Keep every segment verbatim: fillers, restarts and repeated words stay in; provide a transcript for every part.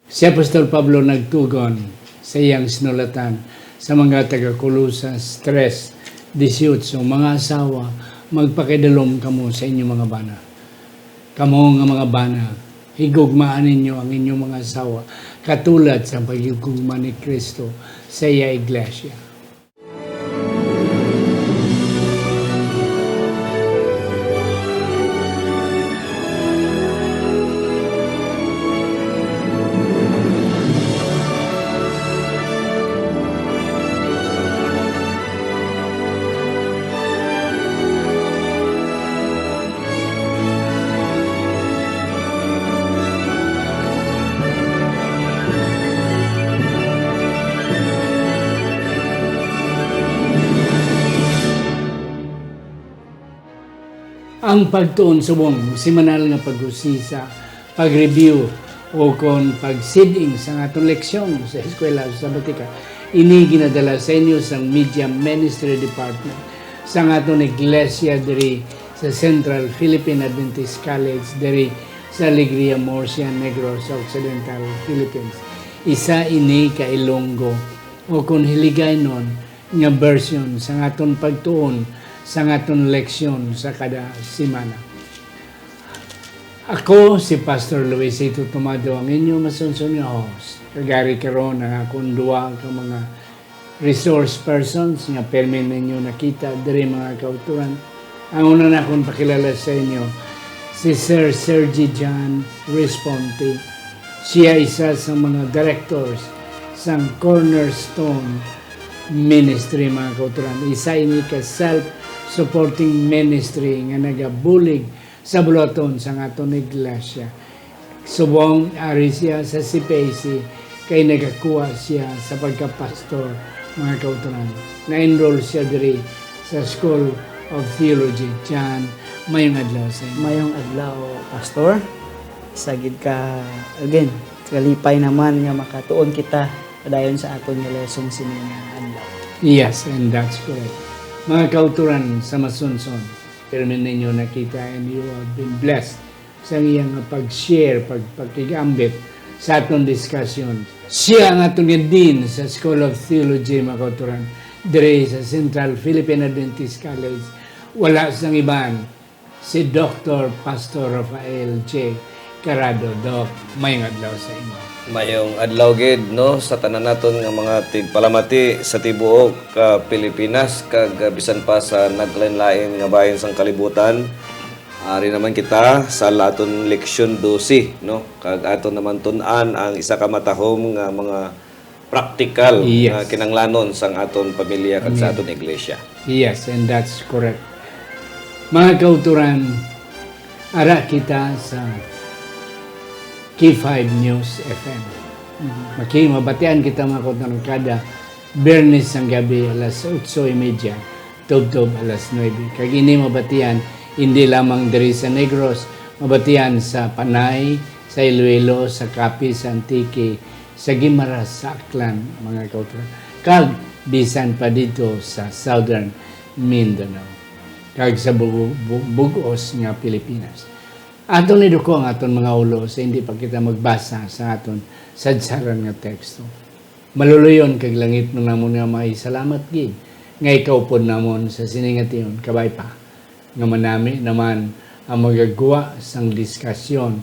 Si Apostol Pablo nagtugon sa iyang sinulatan sa mga taga-Colosas tres dieciocho, "Mga asawa, magpakidalom kamo sa inyong mga bana. Kamo nga mga bana, higugmaan ninyo ang inyong mga asawa, katulad sa paghigugma ni Cristo sa iya iglesia." Ang pagtuon subong semanal nga pag-usisa, pag-review, o kon pagsiding sa aton leksyon sa eskwela sa Sabatika, ini ginadala sa inyo sang Media Ministry Department sang aton iglesia diri sa Central Philippine Adventist College diri sa Alegria, Murcia, Negros Occidental, Philippines. Isa ini ka Ilonggo, o kon Hiligaynon, nga bersyon sang aton pagtuon sang aton leksyon sa kada semana. Ako si Pastor Luisito Tomado, ang inyo masunson nga host. Kag ari karon ang akon duha ka mga resource persons nga permi ninyo nakita diri, mga kauturan. Ang una nakon pakilala sa inyo, si Sir Sergi John Responte. Siya isa sa mga directors sang Cornerstone Ministry, mga kauturan. Isa ini ka self-supporting ministry nga nagabulig sa buluhaton sang aton iglesia. Subong ari siya sa C P A C, kay nagakuha siya sa pagkapastor, mga kauturan. Na-enroll siya diri sa School of Theology. John, mayong adlaw sa inyo. Mayong adlaw, Pastor. Sagid ka, again, kalipay naman nga makatuon kita padayon sa aton nga lesson sini nga adlaw. Yes, and that's correct. Mga kauturan sa masunson, pirmi ninyo nakita and you have been blessed sa iyang pag-share, pagpakig-ambit sa aton discussion. Siya ang aton nga Dean sa School of Theology, mga kauturan, diri sa Central Philippine Adventist College. Wala sang iban, si Doktor Pastor Rafael J Carado. Doc, mayong adlaw sa imo. Mayong adlaw gid, no, sa tanan naton nga mga tigpalamati sa tibuok ka Pilipinas, kag, ah, bisan pa sa naglain-lain nga bahin sang kalibutan. Ari naman kita sa aton leksyon dose, no, kag aton naman tun-an ang isa ka matahom nga mga praktikal Yes. nga kinahanglanon sang aton pamilya kag sa Amen. aton iglesia. Yes, and that's correct. Mga kauturan, ara kita sa K five News F M. Mhm. Maki-, mabatian kita, mga kauturan, kada Biyernes sang gabi, alas otso y media, tubtob alas nuebe. Kag ini mabatian hindi lamang diri sa Negros, mabatian sa Panay, sa Iloilo, sa Capiz, sa Antique, sa Guimaras, sa Aklan, mga kauturan, kag bisan pa didto sa Southern Mindanao, kag sa bu-, bu-, bug-os nga Pilipinas. Aton iduko ang aton mga ulo sa hindi pa kita magbasa sa aton sadsaran nga teksto. Maluluyon kag langitnon namon nga may salamat gid nga ikaw upod namon sa sini nga tion, kabay pa nga manami naman ang magagwa sang diskasyon,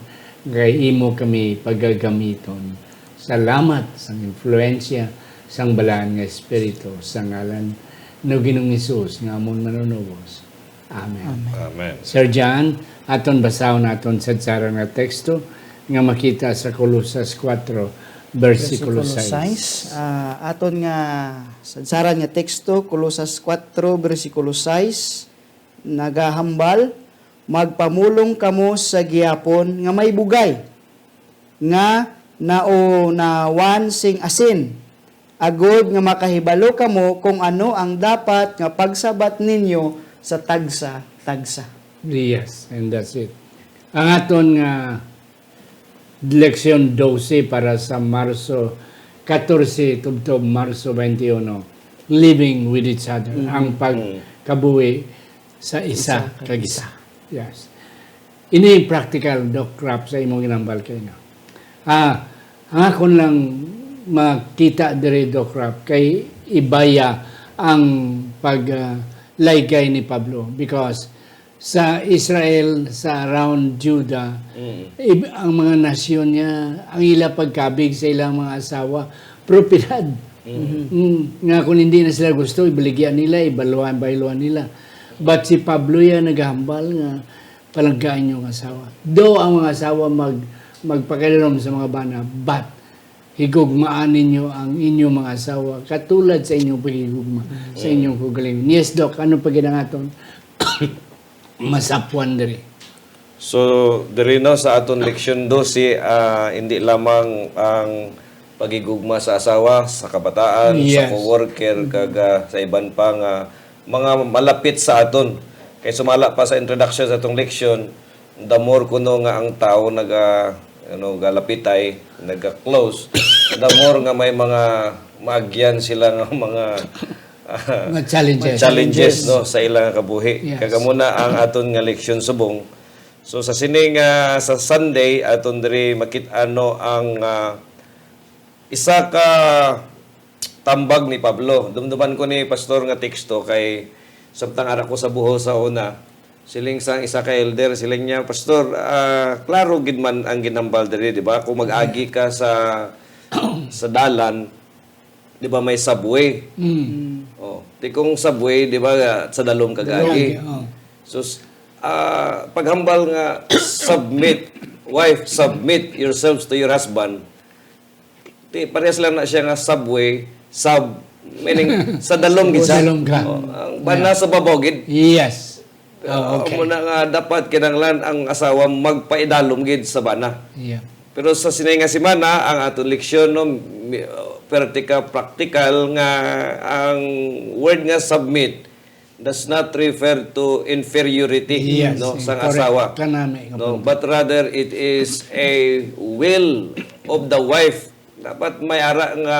kay imo kami pagagamiton. Salamat sang influensya sang Balaan nga Espiritu, sa ngalan ni Ginoong Hesus nga amon Manunubos. Amen. Amen. Amen. Sir John, aton basahon aton sadsaran nga teksto nga makita sa Colosas kuwatro, bersikulo Bersikulo sais. sais. Ah, aton nga sadsaran nga teksto, Colosas kuwatro, bersikulo sais. Nagahambal, "Magpamulong kamo sa gihapon nga may bugay, nga naunawan sing asin, agod nga makahibalo kamo kon ano ang dapat nga pagsabat ninyo sa tagsa-tagsa." Yes, and that's it. Ang aton nga Leksyon dose para sa Marso katorse tubtob Marso twenty-one, Living with Each Other, Mhm. ang Mm. pagkabuhi sa isa Isa kag kag isa. isa. Yes. Ini practical, Doc Rap, sa imong ginambal kay, no? Ah, Ang akon lang makita diri, Doc Rap, kay ibaya ang pag, ah, laygay ni Pablo, because sa Israel, sa around Judah, Mm. ib-, ang mga nasyon niya, ang ila pagkabig sa ilang mga asawa, propiedad. Mm. Mm, nga kung hindi na sila gusto, ibaligya nila, ibaluhan, bayluhan nila. But si Pablo yan naghambal nga palangga inyong asawa. Do ang mga asawa mag-, magpakilarom sa mga bana, but higugmaan ninyo ang inyong mga asawa katulad sa inyong paghigugma sa Mm. inyong kaugalingon. Yes, Doc, ano pa gid ang aton masapwan diri? So, diri na sa aton leksyon dose, ah, hindi lamang ang paghigugma sa asawa, sa kabataan, sa Yes. co-worker, Mm. kag, ah, sa iban pa nga mga malapit sa aton. Kay sumala pa sa introduction sa atong leksyon, the more kuno nga ang tawo naga, ano, galapitay, naga-close, the more nga may mga maagyan sila nga mga, ah, Mga challenges. challenges, no, sa ilang kabuhi. Yes. Kag amo na ang aton nga leksyon subong. So, sa sini nga, sa Sunday, aton diri makit-an, no, ang, ah, isa ka tambag ni Pablo. Dumduman ko ni Pastor nga teksto kay samtang ara ko sa Bohol sa una, siling sang isa ka elder, siling niya, "Pastor, ah, klaro gid man ang ginhambal diri, di ba? Kung mag-agi ka sa, sa dalan, di ba, may subway?" Mm. Oh, ti kung subway, di ba, sa dalom ka Dalom, gaagi? Oh. So, s-, ah, paghambal nga, "Submit, wife, submit yourselves to your husband." Ti, parehas lang na siya nga subway, sub, meaning, sa dalom gid siya. Sa dalom ka. Oh, ang bana Yeah. sa babaw gid. Yes. Oh, okay. Amo na nga dapat kinahanglan ang asawa magpaidalom gid sa bana. Yeah. Pero sa sini nga semana, ang aton leksyon, no, mi-, uh, perti ka practical nga ang word nga submit does not refer to inferiority, Yes, no, sang correct. asawa. Kanami nga No, punto. but rather it is a will of the wife. Dapat may ara nga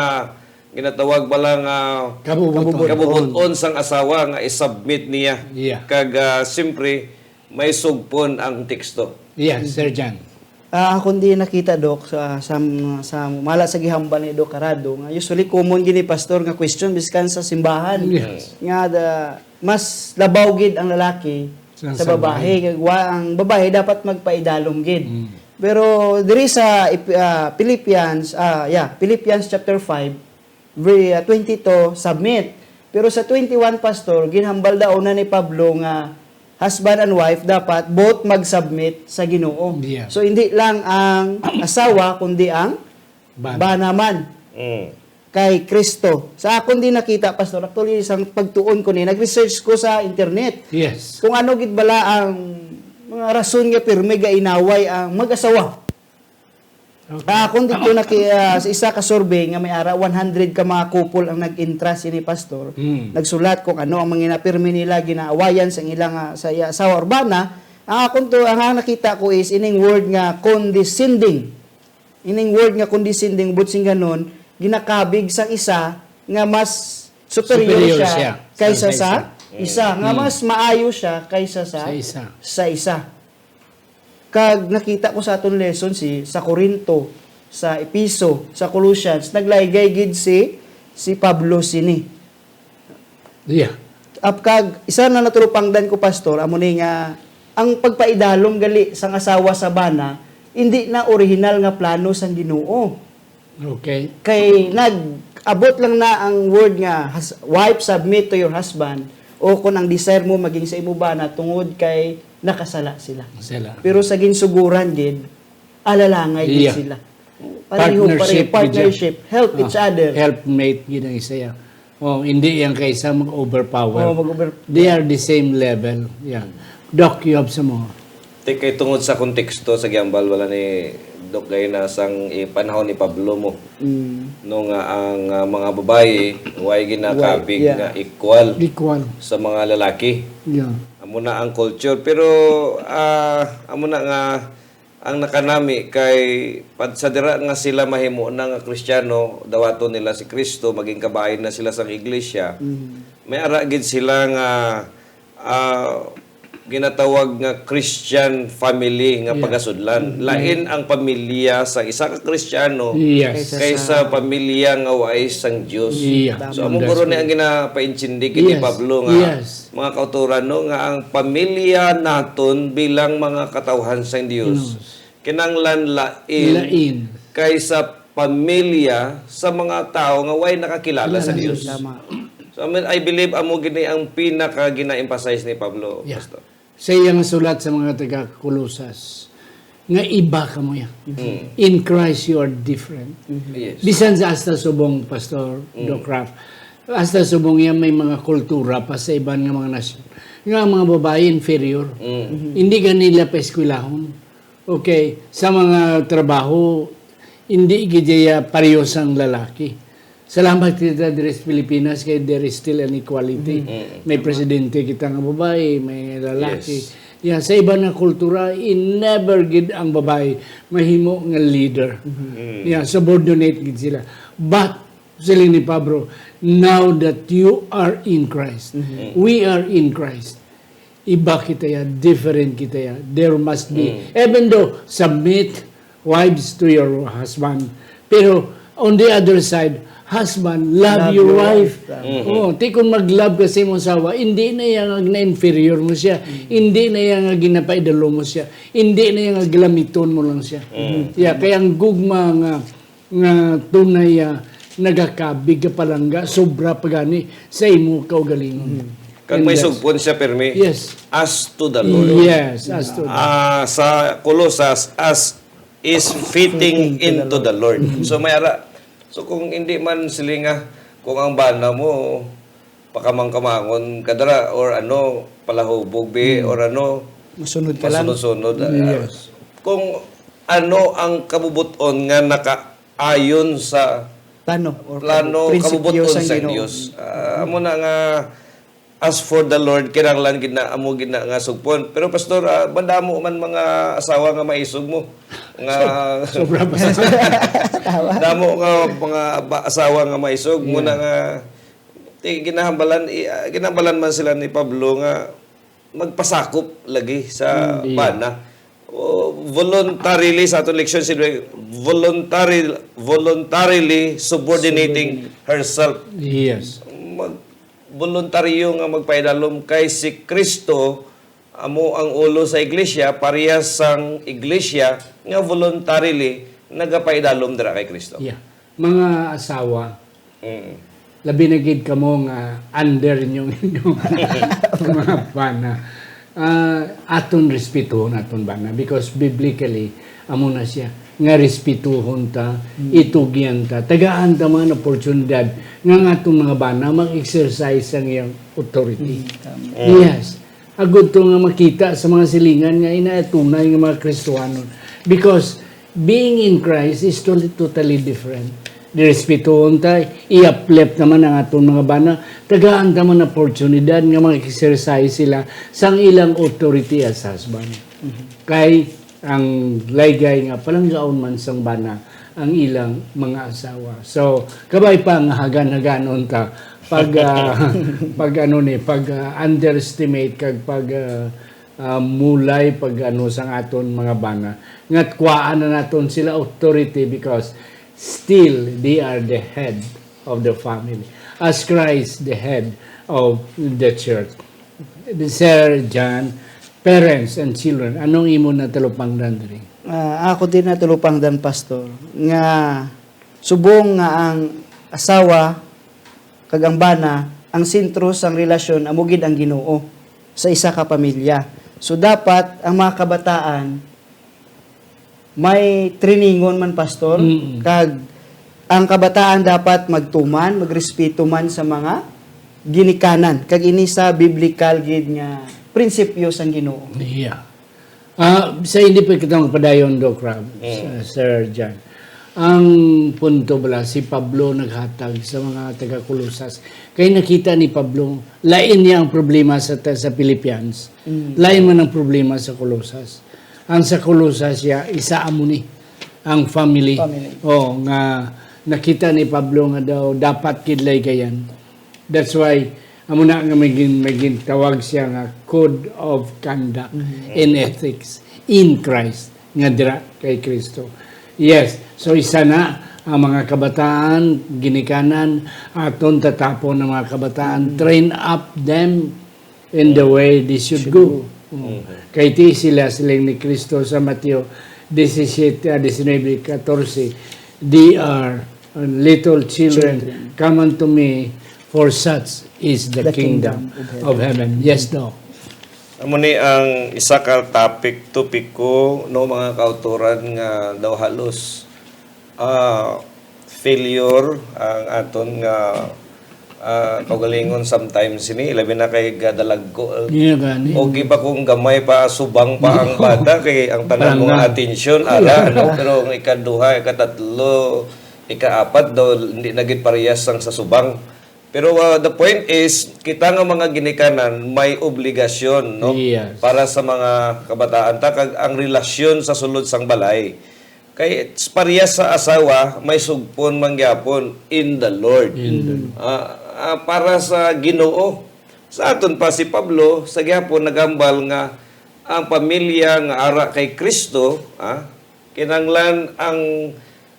ginatawag bala nga Kabubuton. kabubuton sang asawa nga i-submit niya. Yeah. Kag, ah, siyempre, may sugpon ang teksto. Yeah, Sir John. Ah, akon di nakita, Doc, sa, sa, sa mala sa gihambal ni Doc Carado, nga usually common gini, Pastor, nga question biskan sa simbahan. Yes. Nga the, mas labaw gid ang lalaki Sa sa babae. babae. Kag wa, ang babae dapat magpaidalom gid. Mm. Pero diri sa Ep-, ah, Philippians, ah, yeah, Philippians chapter five, ver-, ah, twenty-two, submit. Pero sa twenty-one, Pastor, ginhambal daw na ni Pablo nga husband and wife dapat both mag-submit sa Ginoo. Yeah. So, hindi lang ang asawa, kundi ang Bana. bana man Mm. kay Kristo. Sa akon din nakita, Pastor, actually, isang pagtuon ko ni, nag-research ko sa internet Yes. kung ano gid bala ang mga rason nga pirmi ga inaway ang mag-asawa. Okay. Ah, kung dito na ki-, ah, sa isa ka survey nga may ara, one hundred ka mga couple ang nag-entra sini, Pastor. Mm. Nagsulat kung ano ang mga napirmi nila, ginaawayan sa ilang, ah, sa iya asawa or bana. Ang akon to, ang, ang nakita ko is ining word nga condescending. Ining word nga condescending, buot silingon, ginakabig sa isa nga mas superior Superior siya siya kaysa sa sa isa. isa, nga Mm. mas maayo siya kaysa sa Sa isa. sa isa. Kag nakita ko sa aton lesson si, sa Corinto, sa Episo, sa Colossians, naglaygay gid si, si Pablo sini. Yeah. Ap-, kag isa na naturupangdan ko, Pastor, amo ni nga ang pagpaidalom gali sang asawa sa bana, hindi na original nga plano sang Ginoo. Okay. Kay nag-abot lang na ang word nga, hus-, "Wife, submit to your husband," o kung ang desire mo maging sa imo bana tungod kay nakasala sila. Sila. Pero sa ginsuguran gid, alalangay gid Yeah. sila. Pareho, Partnership pareho, gid siya. partnership, help each Ah, other. helpmate gid ang isa. Oh, hindi yang kaysa mag-overpower. Oh, mag-over- They are the same level. Yeah. Doc, you have some more? Ti kay tungod sa konteksto sa gihambal bala ni Doc gayna sang i-, panahon ni Pablo mo. Mm. No nga ang, ah, mga babayi, way ginakabig Way, yeah. nga equal Equal. sa mga lalaki. Yeah. Amo na ang culture. Pero, ah, amo na nga ang nakanami kay pad-, sa dira nga sila mahimo na nga Kristiyano, dawaton nila si Kristo, maging kabahin na sila sang iglesia. Mm. May ara gid sila nga, ah, ginatawag nga Christian family nga Yeah. pagasudlan. Mm. Lain ang pamilya sa isa ka Kristiyano Yes. kaysa Kaysa sa pamilya nga waay sang Dios. Yeah. Tama. So, amo That's guro ni right. ang ginapaintindi kini Yes. Pablo nga Yes. mga kautoran, no, nga ang pamilya naton bilang mga katawhan sang Dios Yes. kinahanglan lain Lain. kaysa pamilya sa mga tawo nga way nakakilala sa Kilala sa Dios. Dios. Tama. So, I mean, I believe amo gini ang pinaka gina-emphasize ni Pablo, Yeah. Pastor. Sa iyang sulat sa mga taga-Colosas, nga iba kamo ya. Mm. In Christ, you are different. Yes. Bisan sa hasta subong, Pastor Mm. Doc Ralph, hasta subong ya may mga kultura pa sa iban nga mga nasyon. Nga ang mga babae inferior. Mm. Hindi ka nila paeskwelahon. Okay, sa mga trabaho, hindi gid ya pareho sang lalaki. Salamat kita diri sa Pilipinas kay there is still an equality. Mm. May presidente kita nga babae, may lalaki. Yes. Yeah, sa iba nga kultura, in never gid ang babae mahimo nga leader. Mm. Yeah, subordinate gid sila. But, siling ni Pablo, now that you are in Christ, Mm. we are in Christ, iba kita ya, different kita ya. There must be, Mm. even though, submit, wives, to your husband. Pero on the other side, husband, love Love your your wife. wife. Tama. Mhm. Oh, ti kung mag-love ka sa imong asawa, hindi na iya nga gina-inferior mo siya. Mm. Hindi na iya nga ginapaidalo mo siya. Hindi na iya nga gilamiton mo lang siya. Mm. Yeah, kay ang gugma nga, nga tunay, ah, nagakabig ka palangga, sobra pa gani sa imo kaugalingon. Mm. Kag And may that's sugpon siya, pirmi. Yes. As to the Lord. Yes, as to the Ah, sa Colosas, as is fitting Fitting to the into the Lord. Lord. Mm-hmm. So, may ara, so kung hindi man silinga, kung ang bana mo, pakamang-kamangon ka dira, or ano, palahubog bi, Mm. or ano, Masunod ka lang. masunod-sunod, ah, Yes. kung ano ang kabubuton nga nakaayon sa Plano or plano, prinsipyo kabubuton sang sang Ginoo. Dios. Ah, amo na nga, as for the Lord, kinahanglan gid na, amo gid na nga sugpon. Pero, Pastor, ah, madamo man mga asawa nga maisog mo. Nga So-, sobra pa sa Damo nga mga ba-, asawa nga maisog mo Yeah. na nga, ti-, ginahambalan, i-, ah, ginahambalan man sila ni Pablo nga magpasakop lagi sa Hindi. bana. O, voluntarily, sa aton leksyon, si Dwayne, voluntary, voluntarily subordinating Subordinate. herself. Yes. Mag-, voluntaryo nga magpaidalom kay si Kristo amo ang ulo sa iglesia, parehas sang iglesia nga voluntarily nagapaidalom dira kay Kristo. Yeah. Mga asawa, Mm. labi na gid kamo nga under ninyong inyong mga bana. Ah, aton respetuhon aton bana because biblically amo na siya nga respetuhon ta, Mm. itugyan ta, tagaan ta man oportunidad nga ang aton mga bana mag-exercise sang iyang authority. Mm, tama. Mm. Yes. Agud to nga makita sa mga silingan nga ina tunay nga mga Kristohanon. Because being in Christ is totally, totally different. Direspetuhon ta, i-uplift naman ang aton mga bana, tagaan ta man oportunidad nga mag-exercise sila sang ilang authority as husband. Mhm. Kay ang laygay nga palanggaon man sang bana ang ilang mga asawa. So, kabay pa nga hagan-haganon ta pag, ah, pag ano ni, pag, ah, underestimate kag pag, ah, ah, mulay pag ano sang aton mga bana. Nga kuhaan na naton sila authority because still they are the head of the family. As Christ, the head of the church. Sir John, parents and children, anong imo na talupangdan diri? Ah, ako din na talupangdan, Pastor, nga subong nga ang asawa kag ang bana, ang sentro sang relasyon amo gid ang Ginoo sa isa ka pamilya. So, dapat ang mga kabataan may trainingon man, Pastor, Mm. kag ang kabataan dapat magtuman, magrespeto man sa mga ginikanan, kag ini sa biblical gid nga prinsipyo sang Ginoo. Yeah. Ah, sa hindi pa kita magpadayon, Doc Rob, Mm. Sir John, ang punto bala, si Pablo naghatag sa mga taga-Colosas. Kay nakita ni Pablo, lain niya ang problema sa, sa Philippians. Mm. Lain man ang problema sa Colosas. Ang sa Colosas siya, isa amo ni, ang family. Family. Oh, nga nakita ni Pablo nga daw dapat gid laygayan. That's why, Amo na nga may gin-, may gintawag siya nga code of conduct Mhm. and ethics in Christ, nga dira kay Kristo. Yes, so isa na ang mga kabataan, ginikanan, aton tatapon ang mga kabataan, Mm. train up them in the way they should Should go. go. Mm. Mhm. Kay ti sila siling ni Kristo sa Mateo disisiete, ah, diecinuebe catorce, "They are, uh, little children, Children. come unto me, for such is the The kingdom kingdom of of heaven." Yes, Doc. Amo ni ang isa ka topic, topiko, no, mga kautoran nga daw halos, ah, failure ang aton nga, ah, kaugalingon sometimes ini, labi na kay gadalagko. Iya gani. O giba kung gamay pa, subang pa ang bata, kay ang tanan Parang mga na. atensyon, ara, ano, pero ang ikaduha, ikatatlo, ikaapat daw, hindi na gid parehas sang sa subang. Pero, ah, the point is, kita nga mga ginikanan may obligasyon, no? Yes. Para sa mga kabataan ta, kag ang relasyon sa sulod sang balay. Kay s-, parehas sa asawa, may sugpon man gyapon in the Lord. In the Lord. Ah, ah, para sa Ginoo. Sa aton pa si Pablo, sa gyapon naghambal nga ang pamilya nga ara kay Kristo, ah, kinahanglan ang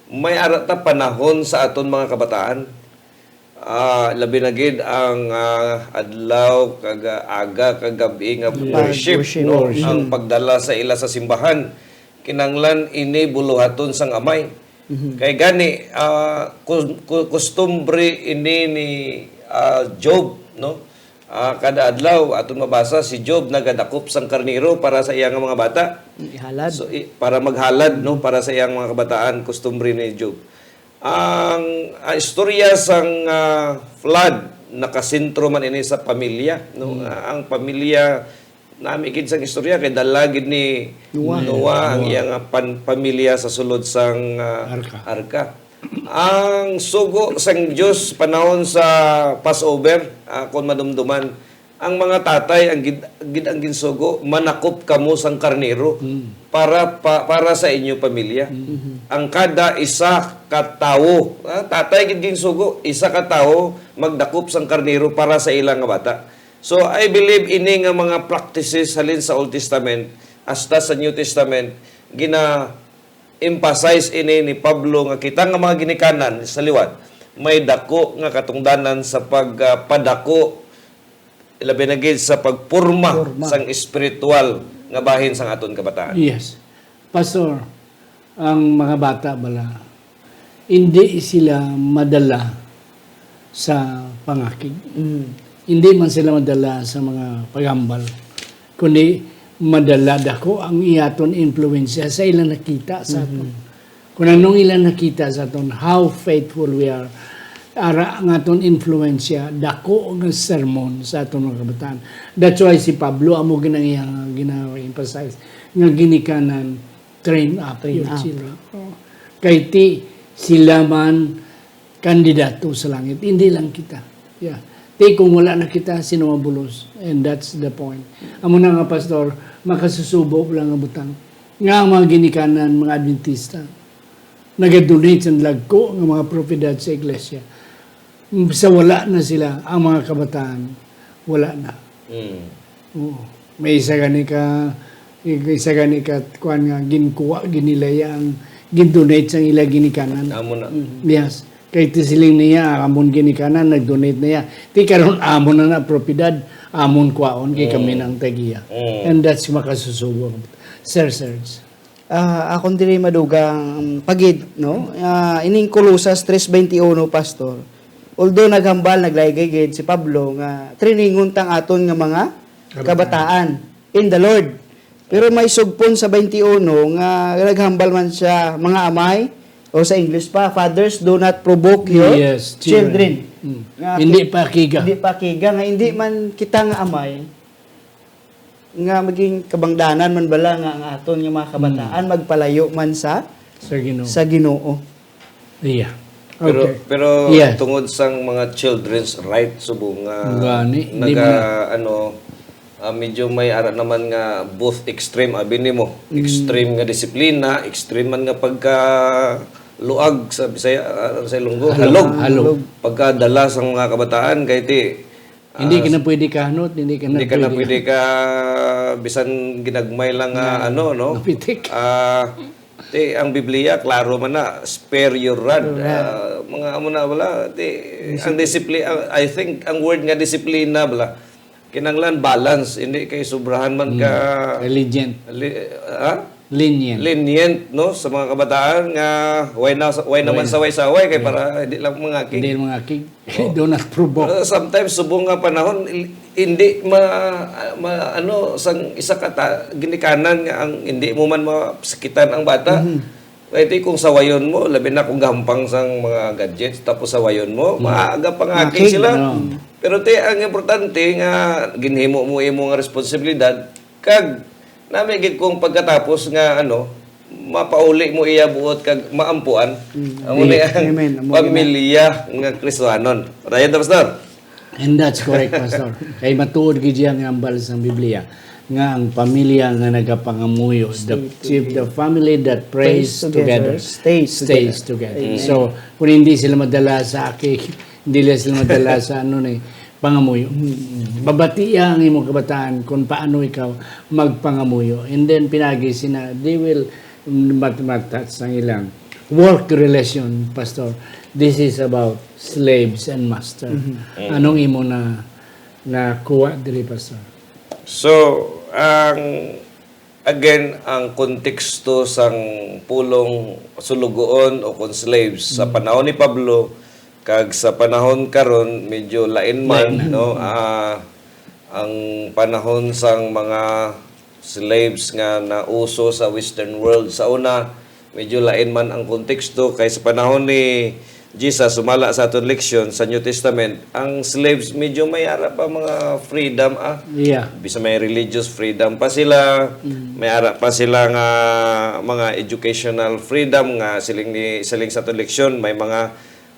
may ara ta panahon sa aton mga kabataan. Ah, labi na gid ang, ah, adlaw kag, ah, aga kag gab-i nga Yes. worship, Worship. no? Worship. Ang pagdala sa ila sa simbahan. Kinahanglan ini buluhaton sang amay. Mhm. Kay gani, ah, kus-, ku-, kustumbre ini ni, ah, Job, no? Ah, kada adlaw, aton mabasa, si Job nagadakop sang karnero para sa iya nga mga bata. Ihalad. So, i-, para maghalad, no, para sa iyang mga kabataan, kustumbre ni Job. Ang, ah, istorya sang, ah, flood, nakasentro man ini sa pamilya, no? Hmm. Ah, ang pamilya, nami gid sang istorya, kay dala gid ni Noah. Noah ang Noah. iyang, ah, pan-, pamilya sa sulod sang, ah, Arka. arka. Ang sugo sang Dios panahon sa Passover, ah, kung madumduman, ang mga tatay ang gid, gid ang ginsugo, "Manakop kamo sang karnero Mm. para pa, para sa inyo pamilya." Mm-hmm. Ang kada isa ka tawo, ah, tatay gid ginsugo, isa ka tawo magdakop sang karnero para sa ila nga bata. So, I believe ini nga mga practices halin sa Old Testament hasta sa New Testament, gina-emphasize ini ni Pablo nga kita nga mga ginikanan sa liwat may dako nga katungdanan sa pag, ah, padako, ilabi na gid sa pagporma Porma. sang espiritual nga bahin sang aton kabataan. Yes. Pastor, ang mga bata bala, hindi sila madala sa pangakig. Mm. Hindi man sila madala sa mga paghambal, kundi madala dako ang iyaton impluwensya sa ilang nakita sa aton. Mhm. Kung anong ilang nakita sa aton, how faithful we are. Ara ang aton impluwensya, dako nga sermon sa aton mga kabataan. That's why si Pablo amo ginang iya nga gina-emphasize nga ginikanan, train up Train your up. children. Oh. Kay ti sila man kandidato sa langit, hindi lang kita. Yeah. Ti kung wala na kita, sino mabulos? And that's the point. Amo na nga, Pastor, makasusubo lang nga butang nga ang mga ginikanan, mga Adventista, nagadonate sa dagko nga mga propiedad sa iglesia. Sa wala na sila, ang mga kabataan, wala na. Mm. Oo. May isa gani ka, isa gani ka, kuwan nga, ginkuha, ginilaya ang, gindonate sang ila ginikanan. Amo na. Mm. Yes. Kay ti siling niya, amon ginikanan, nagdonate na ya. Ti karon, amon na na propiedad, amon kwaon, kay kami Mm. nang tagiya. Mm. And that's makasusubo. Sir Serge. Ah, akon diri madugang pagid, no? Ah, ining Colosas tres veintiuno, Pastor. Although naghambal, naglaygay gid si Pablo nga triningon tang aton nga mga Kabataan. kabataan in the Lord. Pero may sugpon sa twenty-one nga naghambal man siya, "Mga amay," o sa English pa, "Fathers, do not provoke your Yes, children." children. Mm. Nga Hindi ti-, pakiga. hindi pakiga, nga hindi man kita nga amay, nga maging kabangdanan man bala nga ang aton nga mga kabataan Hmm. magpalayo man sa, Sa Ginoo. sa Ginoo. Iya. Pero, Okay. pero Yes. tungod sang mga children's right, subong nga Gani, di naga-, man. ano, ah, medyo may ara naman nga both extreme, abi nimo. Mm. Extreme nga disiplina, extreme man nga pagkaluag sa Bisaya, ah, sa Ilonggo, Halog. halog. Halog. Pagkadala sang mga kabataan, kay ti, Hindi ka na pwede kahanot, hindi ka na Hindi ka na pwede pwede ka, bisan ginagmay lang nga, Nga ano, no? mapitik. Ah, ti, ang Biblia, klaro man na, "Spare your rod." Your rod. Ah, mga amo na, wala. Ti, ang disipli-, ang, I think, ang word nga disiplina, bala, kinahanglan balance, hindi kay sobrahan man ka Lenient. li-, ha? Lenient. Lenient, no, sa mga kabataan nga way na, way naman Way na. saway-saway kay Way. para hindi lang mangakig. Hindi lang mangakig. Oh. Do not provoke. Uh, sometimes, subong nga panahon, il-, hindi ma-, ma-, ano, sang isa ka ta-, ginikanan nga ang hindi mo man masakitan ang bata. Mhm. Kaya ito, kung sawayon mo, labi na kung gahampang sang mga gadgets, tapos sawayon mo, Mhm. maaga pangakig Makig, sila. no. Pero ti, ang importante nga ginhimo mo imo nga responsibilidad, kag nami gid kung pagkatapos nga, ano, mapauli mo iya buot kag maampuan. Mm. Amo ni Amen. ang Amo ni na. pamilya nga Kristohanon. Right, Pastor? And that's correct, Pastor. Kay matuod gid iya nga hambal sang Biblia nga ang pamilya nga nagapangamuyo, the, Stay if the together. family that prays Prays together together, stays stays together. together. Amen. So, kung hindi sila madala sa aki, hindi sila madala sa ano ni, pangamuyo. Mm. Babatia ang imong kabataan kung paano ikaw magpangamuyo. And then, pinagi sina, they will mat-, matats ang ilang work relation, Pastor. This is about slaves and master. Mhm. Mm. Anong imo na nakuha diri, Pastor? So, ang, again, ang konteksto sang pulong sulugoon o kon slaves sa Mm. panahon ni Pablo kag sa panahon karon, medyo lain man, Lain man. no? Mm. Ah, ang panahon sang mga slaves nga nauso sa Western world. Sa una, medyo lain man ang konteksto kay sa panahon ni Jesus, sumala sa aton leksyon sa New Testament, ang slaves medyo may ara pa mga freedom, ah. Yeah. Bisa may religious freedom pa sila, Mm. may ara pa sila nga mga educational freedom nga siling ni, siling sa aton leksyon, may mga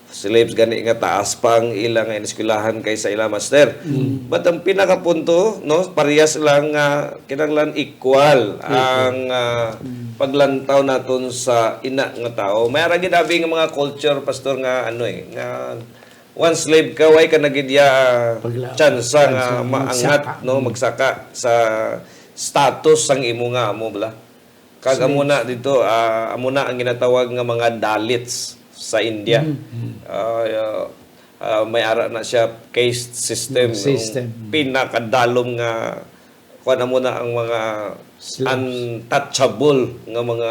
slaves gani nga taas pa ang ila nga ineskwelahan kaysa ila master. Mm. But ang pinakapunto, no, parehas lang nga kinahanglan equal Equal. ang, ah, Mm. paglantaw naton sa ina nga tawo. May ara gid abi nga mga culture, Pastor, nga ano eh, nga one slave ka, way ka na gid iya Pagla-, tsansa nga tsansa, maangat, magsaka. no, Mm. magsaka sa status sang imo nga amo, bala. Kag amo na dito, ah, amo na ang ginatawag nga mga Dalits sa India. Mhm. Ah, ah, ah, may ara na siya caste system, Mm, system. yung pinakadalom nga, kuwan, amo na ang mga Slaves. untouchable nga mga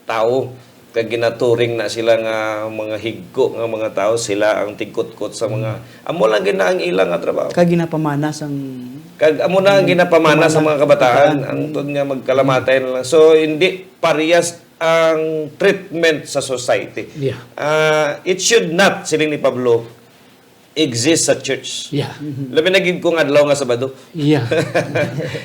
tawo. Kag ginaturing na sila nga mga higko nga mga tawo, sila ang tigkutkot sa mga, Mm. amo lang gid na ang ila nga trabaho. Kag ginapamana sang Kag amo na ang ginapamana sa mga kabataan, ang tod nga magkalamatay na lang. So, hindi parehas ang treatment sa society. Yeah. Ah, it should not, siling ni Pablo, exist sa church. Yeah. Labi na gid kung adlaw nga Sabado. Yeah.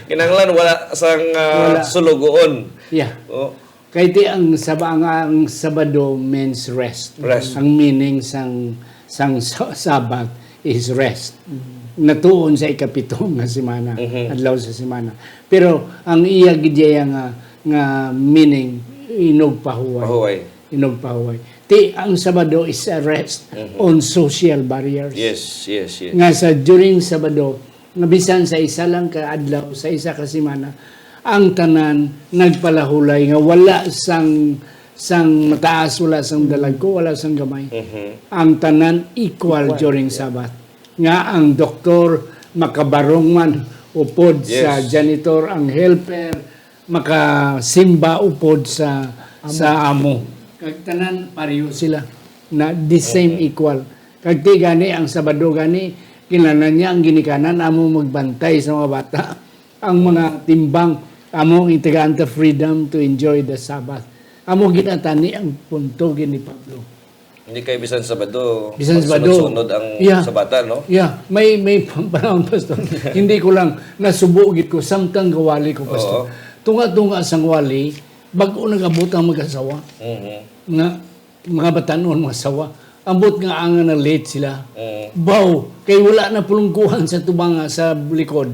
Kinahanglan wala sang, ah, Wala. sulugoon. Yeah. Oh. Kay ti ang Saba-, ang, ang Sabado means rest. Rest. Ang meaning sang, sang sa-, Sabbath is rest. Mm. Natuon sa ikapito nga semana, Mhm. adlaw sa semana. Pero ang iya gid iya nga, nga meaning, inugpahuway. Pahuway. Inugpahuway. Ti ang Sabado is a rest Mhm. on social barriers. Yes, yes, yes. Nga sa during Sabado, nga bisan sa isa lang ka adlaw, sa isa ka semana, ang tanan nagpalahulay nga wala sang, sang mataas, wala sang dalagko, wala sang gamay. Mhm. Ang tanan equal Equal, during yeah. Sabbath. Nga ang doktor makabarong man upod sa Yes. janitor, ang helper makasimba upod sa, Amo. sa amo. Kag tanan pareho sila na the same, Mhm. equal. Kag ti gani ang Sabado gani, kinahanglan niya ang ginikanan amo magbantay sa mga bata. Ang mga timbang amo ang itagaan ta freedom to enjoy the Sabbath. Amo ginatani ang punto gid ni Pablo. Hindi kay bisan Sabado, Bisan Sabado. magsunod-sunod ang Yeah. Sabata, no? Yeah, may, may panahon, Pastor. Hindi ko lang nasubo gid ko, samtang gawali ko, Pastor. Oo. Tunga-tunga sang wali, bag-o nag-abot ang mag-asawa. Mhm. Nga, mga batanon, mga asawa. Ambot nga anga na late sila. Mm. Baw, kay wala na pulungkuhan sa tubanga sa likod.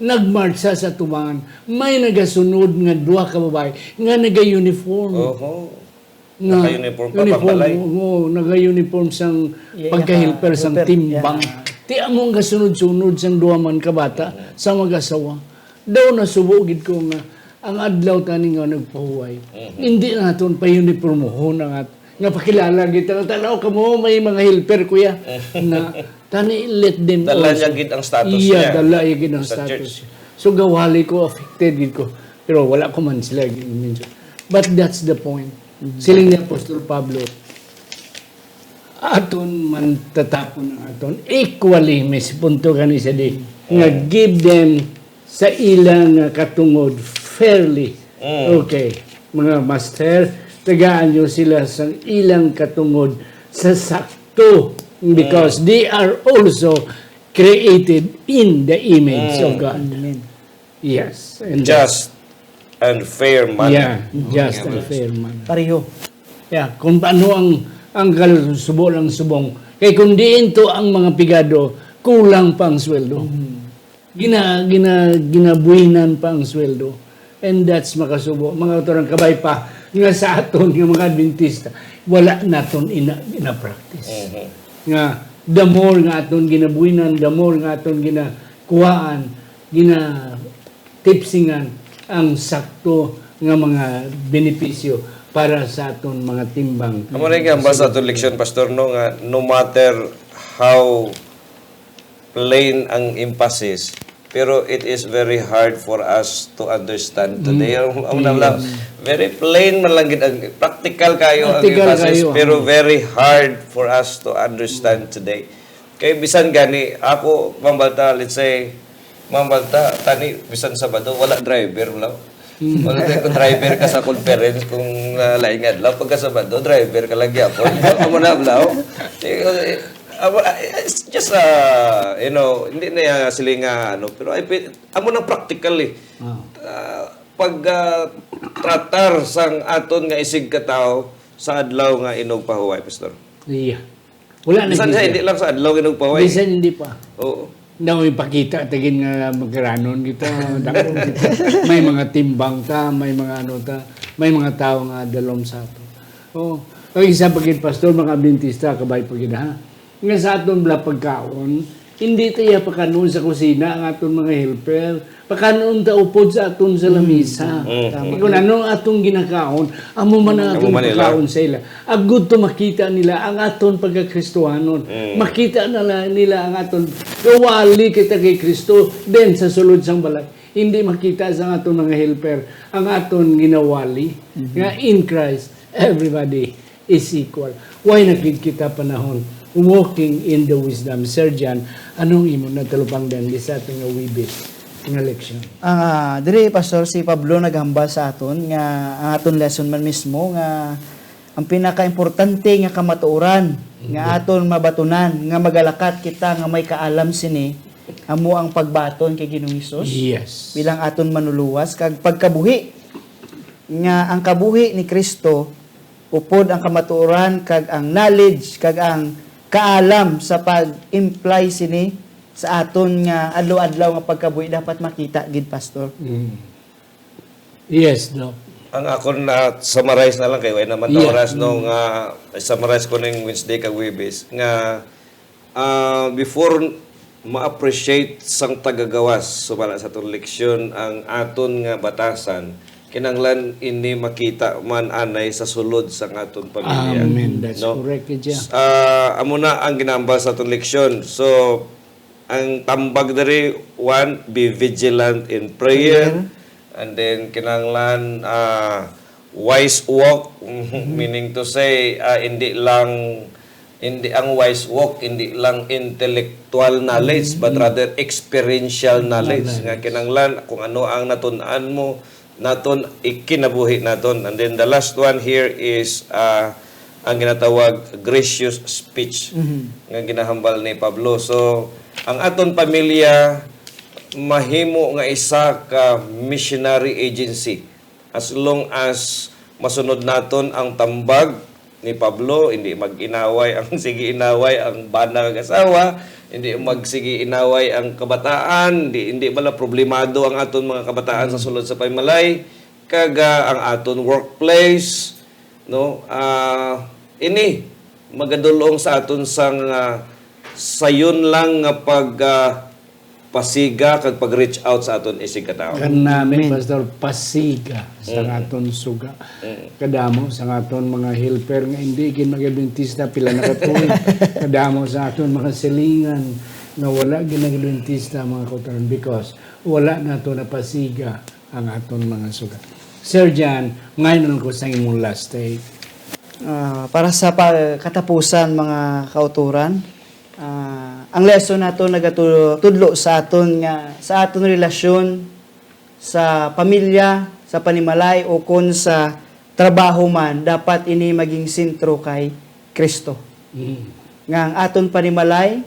Nagmartsa sa tubangan. May nagasunod nga duha ka babae nga naga-uniform. Oho. Nga Naka-uniform pa, uniform, pagbalay. Oo, naga-uniform sang Yeah, pagka-helper sang helper, timbang. Yeah. Ti amo ang kasunod-sunod sang duha man ka bata sa mag-asawa. Daw nasubo gid ko nga ang adlaw tani nga nagpahuway, hindi naton pa-uniformohon ang at-, nga pakilala kita nga, "Tanaw kamo, may mga helper, kuya." Na, tani, let them Dala also. Niya gid ang status Iya, niya dala niya gid ang sa status. Church. So, gawali ko, affected gid ko. Pero wala ko man sila gid mention. But that's the point. Siling ni Apostol Pablo, aton man tatapon ang aton. Equally, may si punto gani sa di, nga Mm. give them sa ila nga katungod fairly. Mm. Okay, mga master, tagaan nyo sila sa ilang katungod sa sakto, because Mm. they are also created in the image of Mm. God. Amen. Yes. And Just and fair manner. Yeah, just and fair manner. Pareho. Yeah, kung ano ang, ang kal-, subo lang subong. Kay kung diin to ang mga pigado, kulang pa ang sweldo. Mm. Gina-, gina-, ginabuhinan pa ang sweldo. And that's makasubo. Mga kautoran, kabay pa nga sa aton nga mga Adventista, wala naton ina-, ina-practice. Mhm. Nga, the more nga aton ginabuhinan, the more nga aton ginakuhaan, ginatipsingan ang sakto nga mga benepisyo para sa aton mga timbang. Amo na nga ba sa aton leksyon, Pastor, no, nga no matter how plain ang emphasis, pero it is very hard for us to understand today. Mm. Ang, ang Yes. lang, very plain man lang gid ang, practical kayo ang Practical emphasis, kayo, pero ah. very hard for us to understand today. Kay bisan gani, ako, Ma'am Balta, let's say, Ma'am Balta, tani, bisan Sabado, wala driver, wala. Hmm. Wala tayo kung driver ka sa conference, kung, ah, laing adlaw, pagka Sabado, driver ka lang gyapon. Amo na, bro. Eh, eh, amo, ah, it's just, ah, you know, hindi na yan sila nga, ano, pero I feel, amo na practical eh. Ah. Ah, pag, ah, tratar sang aton nga isig ka tao sa adlaw nga inugpahuway, Pastor. Iya. Wala na Bisan siya, kita. Hindi lang sa adlaw inugpahuway. Bisan hindi pa. Oo. Daw ipakita tagin nga magkaranon kita, dako kita. May mga timbang ta, may mga ano ta, may mga tao nga dalom sa ato. Oh, ang isa pa gid, Pastor, mga Adventista, kabay pa gid, ha? Nga sa aton bala pagkaon, hindi ta iya pakanon sa kusina ang aton mga helper. Pakanon ta upod sa aton sa Mm. lamisa. Mm. Tama. Kung ano ang atong ginakaon, amo man ang Amo atong man nila. pagkaon sa ila. Agud to makita nila ang aton pagkakristohanon. Mm. Makita na la-, nila ang aton kawali kita kay Kristo, then sa sulod sang balay. Hindi makita sa atong mga helper ang aton ginawali Mhm. nga in Christ, everybody is equal. Why na gid kita panahon walking in the wisdom? Sir Jan, anong imo natalupangdan di sa aton nga Webes nga leksyon? Ah, diri, Pastor, si Pablo naghambal sa aton nga ang aton lesson man mismo nga ang pinakaimportante nga kamatuoran nga Mm. aton mabatunan nga magalakat kita nga may kaalam sini amo ang pagbaton kay Ginoong Hesus Yes. bilang aton manuluwas kag pagkabuhi nga ang kabuhi ni Kristo upod ang kamatuoran kag ang knowledge kag ang kaalam sa pag-imply sini sa aton nga adlaw-adlaw nga pagkabuhi dapat makita gid, Pastor. Mm. Yes, Doc. Ang akon na summarize na lang kay way naman ta Yeah. oras, no, Mm. nga summarize ko ning Wednesday kag Huwebes nga, ah, before ma-appreciate sang tagagawas, sumala sa aton leksyon, ang aton nga batasan, kinahanglan ini makita man anay sa sulod sang aton pamilya. Amen. That's No? correct, Kuya. S-, ah, amo na ang ginambal sa aton leksyon. So, ang tambag diri, one, be vigilant in prayer. Prayer. And then, kinahanglan, ah, wise walk, Mm-hmm. meaning to say, ah, hindi lang, hindi ang wise walk, hindi lang intellectual knowledge, but Mm-hmm. rather experiential knowledge. Knowledge. Nga kinahanglan kung ano ang natun-an mo, naton ikinabuhi naton. And then the last one here is, ah, ang ginatawag gracious speech Mhm. nga ginahambal ni Pablo. So, ang aton pamilya mahimo nga isa ka missionary agency as long as masunod naton ang tambag ni Pablo, hindi mag-inaway ang sige inaway ang bana kag asawa, hindi magsige inaway ang kabataan, hindi, hindi bala problemado ang aton mga kabataan sa sulod sa panimalay, kag, ah, ang aton workplace, no? Ah, ini magadulong sa aton sang, ah, sayon lang nga pag, ah, pasiga kag pag-reach out sa aton isigkatawo. Kanami, Amen. Pastor, pasiga sa Mm. aton suga. Mm. Kadamo sa aton mga helper nga hindi gid mag-Adventista, pila na ka tuig. Kadamo sa aton mga silingan nga wala gid nag-Adventista, mga kautoran, because wala nato napasiga ang aton mga suga. Sir Jan, ngayon lang ko sa imong last take. Ah, para sa pa- katapusan, mga kauturan, ah, ang lesson nato nagatudlo sa aton nga sa aton relasyon sa pamilya, sa panimalay, o kon sa trabaho man, dapat ini maging sentro kay Kristo. Nga ang aton panimalay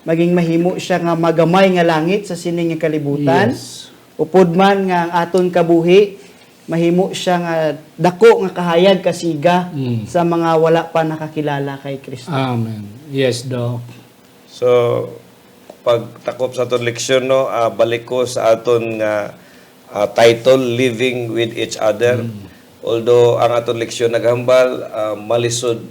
maging mahimo siya nga magamay nga langit sa sini nga kalibutan. Yes. Upod man nga ang aton kabuhi mahimo siya nga dako nga kahayag, kasiga Mm. sa mga wala pa nakakilala kay Kristo. Amen. Yes, Doc. So, pagtakop sa aton leksyon, no, ah, balik ko sa aton nga, ah, title, Living with Each Other. Although ang aton leksyon naghambal, ah, malisod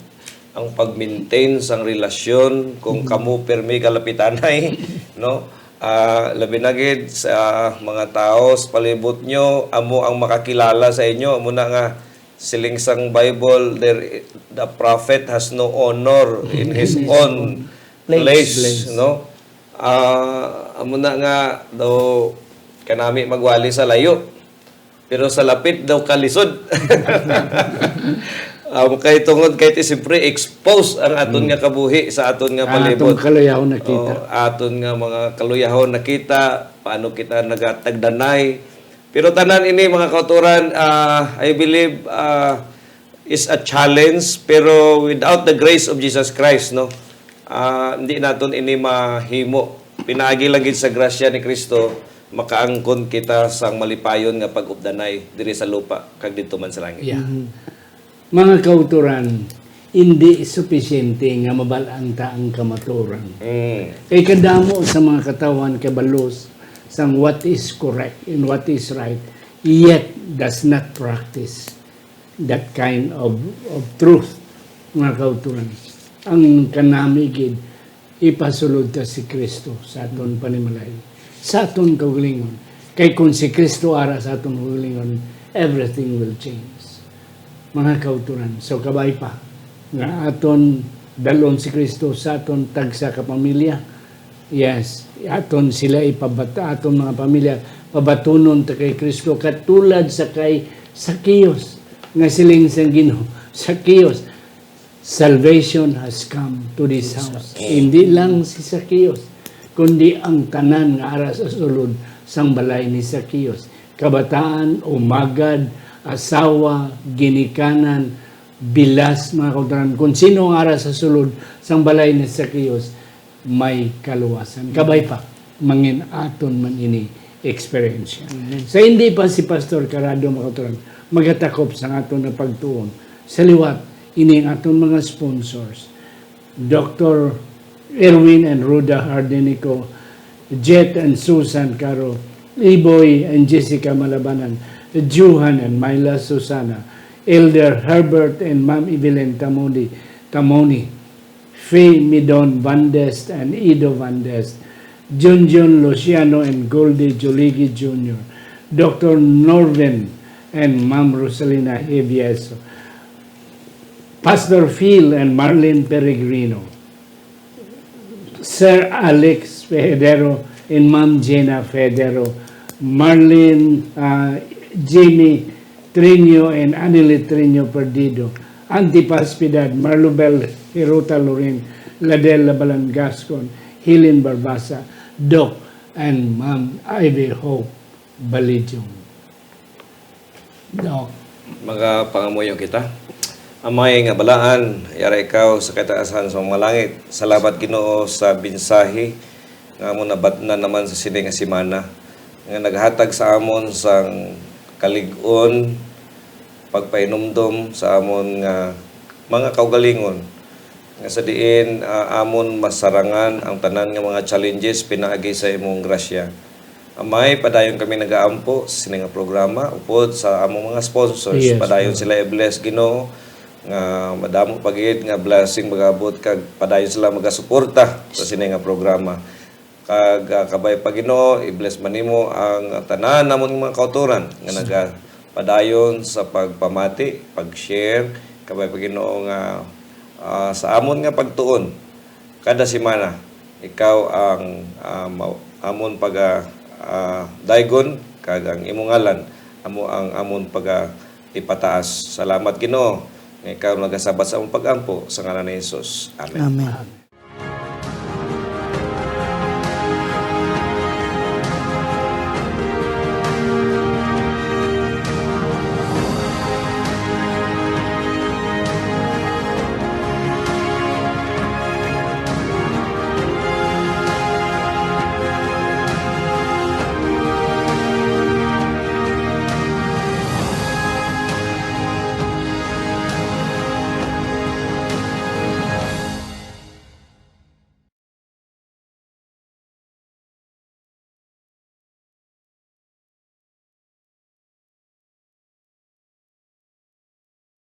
ang pag-maintain sang relasyon kung kamo permi kalapitanay, no? Ah, labi na gid sa mga tawo sa palibot nyo, amo ang makakilala sa inyo, amo na nga siling sang Bible, there, the prophet has no honor in his own Place. place, Place. No? Ah, amo na nga daw kanami magwali sa layo. Pero sa lapit daw kalisod. Um, kay tungod kay ti siyempre expose ang aton nga kabuhi sa aton nga Ang palibot. atong kaluyahon nakita. Oh, aton nga mga kaluyahon nakita, paano kita nagatagdanay. Pero tanan ini, mga kauturan, ah, I believe, ah, is a challenge, pero without the grace of Jesus Christ, no, ah, hindi naton ini mahimo. Pinaagi lang gid sa grasya ni Kristo, makaangkon kita sang malipayon nga pag-updanay diri sa lupa kag didto man sa langit. Yeah. Mga kauturan, hindi supisyente nga mabal-an ta ang kamatuoran. Mm. Kay kadamo sa mga katawhan kabalos sang what is correct and what is right, yet does not practice that kind of, of truth, mga kauturan. Ang kanami gid, ipasulod ta si Kristo sa aton panimalay, sa aton kaugalingon. Kay kung si Kristo ara sa aton kaugalingon, everything will change. Mga kauturan, so kabay pa nga aton dalon si Kristo sa aton tagsa ka pamilya. Yes, aton sila ipabat aton mga pamilya pabatunon ta kay Kristo katulad sa kay Zacchaeus nga siling sang Ginoo, Zacchaeus, salvation has come to this house. Hindi lang si Zacchaeus, kundi ang tanan nga ara sa sulod sang balay ni Zacchaeus. Kabataan, umagad, asawa, ginikanan, bilas, mga kauturan. Kung sino ang ara sa sulod sang balay ni Zacchaeus, may kaluwasan. Kabay pa, mangin aton man ini experience. Sa hindi pa si Pastor Carado, mga kauturan, magatakop sa aton nga pagtuon. Sa liwat, ini ang aton mga sponsors. Doctor Erwin and Rhoda Hardenico, Jet and Susan Caro, Iboy and Jessica Malabanan, Johan and Myla Susana, Elder Herbert and Ma'am Evelyn Tamoni, Tamoni, Faye Midon Van Dest and Ido Van Dest, Junjun Luciano and Goldie Joligi Junior, Doctor Norvin and Ma'am Rosalina Hevieso, Pastor Phil and Marlene Peregrino, Sir Alex Federo and Ma'am Jenna Federo, Marlene, ah, Jimmy Trino and Annelie Trino Perdido, Auntie Paz Piedad, Marlubel Hirota Lorin, Ladel Labalan Gascon, Helen Barbasa, Doc, and Ma'am Ivy Hope Balidyong. Doc. Magapangamuyo kita. Amay nga balaan, yara ikaw sa kataasan sa mga langit. Salamat, Ginoo, sa mensahe nga amon nabatnan naman sa sini nga semana, nga naghatag sa amon sang kalig-on, pagpahinumdom sa amon nga mga kaugalingon, nga sa diin, ah, amon masarangan ang tanan nga mga challenges pinaagi sa imong grasya. Amay, padayon kami nagaampo sa sini nga programa upod sa among mga sponsors. Yes, Padayon Lord. Sila i-bless, Ginoo, nga madamo pa gid nga blessing mag-abot kag padayon sila magasuporta sa sini nga programa. Kag, ah, kabay pa, Ginoo, i-bless man nimo ang tanan namon nga mga kautoran nga nagapadayon sa pagpamati, pag-share. Kabay pa, Ginoo, nga, ah, sa amon nga pagtuon kada semana, ikaw ang, ah, ma-, amon paga, ah, daygon, kag ang imong ngalan amo ang amon paga ipataas. Salamat, Ginoo, nga ikaw nagasabat sa among pag-ampo, sa ngalan ni Jesus. Amen. Amen.